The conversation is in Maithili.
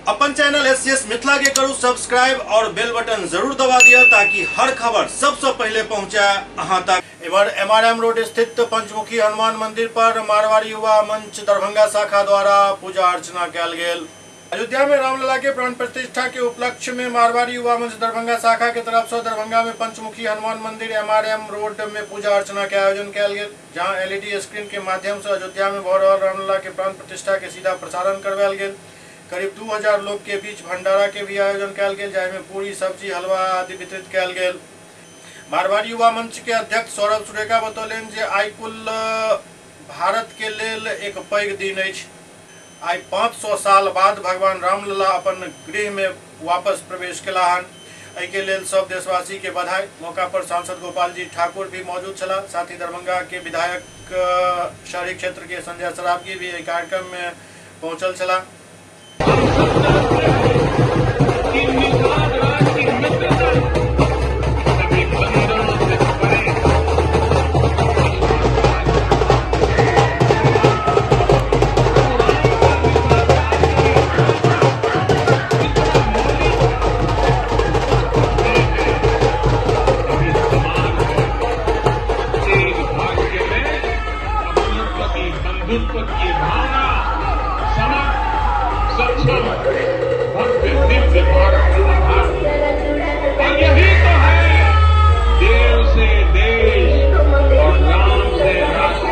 अपन चैनल एससीएस मिथिला के करू सब्सक्राइब और बेल बटन जरूर दबा दिया ताकि हर खबर सबसे पहले पहुंचे अहां तक। इधर एमआरएम रोड स्थित पंचमुखी हनुमान मंदिर पर मारवाड़ी युवा मंच दरभंगा शाखा द्वारा पूजा अर्चना कयल गेल। अयोध्या में रामलला के प्राण प्रतिष्ठा के उपलक्ष्य में मारवाड़ी युवा मंच दरभंगा शाखा के तरफ से दरभंगा में पंचमुखी हनुमान मंदिर एमआरएम रोड में पूजा अर्चना के आयोजन कयल गेल, जहां एलईडी स्क्रीन के माध्यम से अयोध्या में भऽ रहल रामलला के प्राण प्रतिष्ठा के सीधा प्रसारण करवायल गेल। करीब 2000 लोग के बीच भंडारा के भी आयोजन कयल गेल, जाहिमे पूरी, सब्जी, हलवा आदि वितरित कयल गेल। मारवाड़ी युवा मंच के अध्यक्ष सौरभ सुरेका बतौलनि जे आइ कुल भारत के लेल एक पैघ दिन अछि। आइ 500 साल बाद भगवान रामलला अपन गृह में वापस प्रवेश केला हन। एहि के लेल सब देशवासी के बधाई। मौका पर सांसद गोपाल जी ठाकुर भी मौजूद छलाह। साथ ही दरभंगा के विधायक शहरी क्षेत्र के संजय सरावगी भी एहि कार्यक्रम में पहुंचल छलाह। हम सब जानते हैं कि निषाद राज की मित्रता सभी बंधनों से परे तेज भाग्य में अपनत्व की, बंधुत्व की भावना समर्थ, सक्षम, भव्य, दिव्य भारत का आधार। और यही तो है देव से देश और राम से राष्ट्र।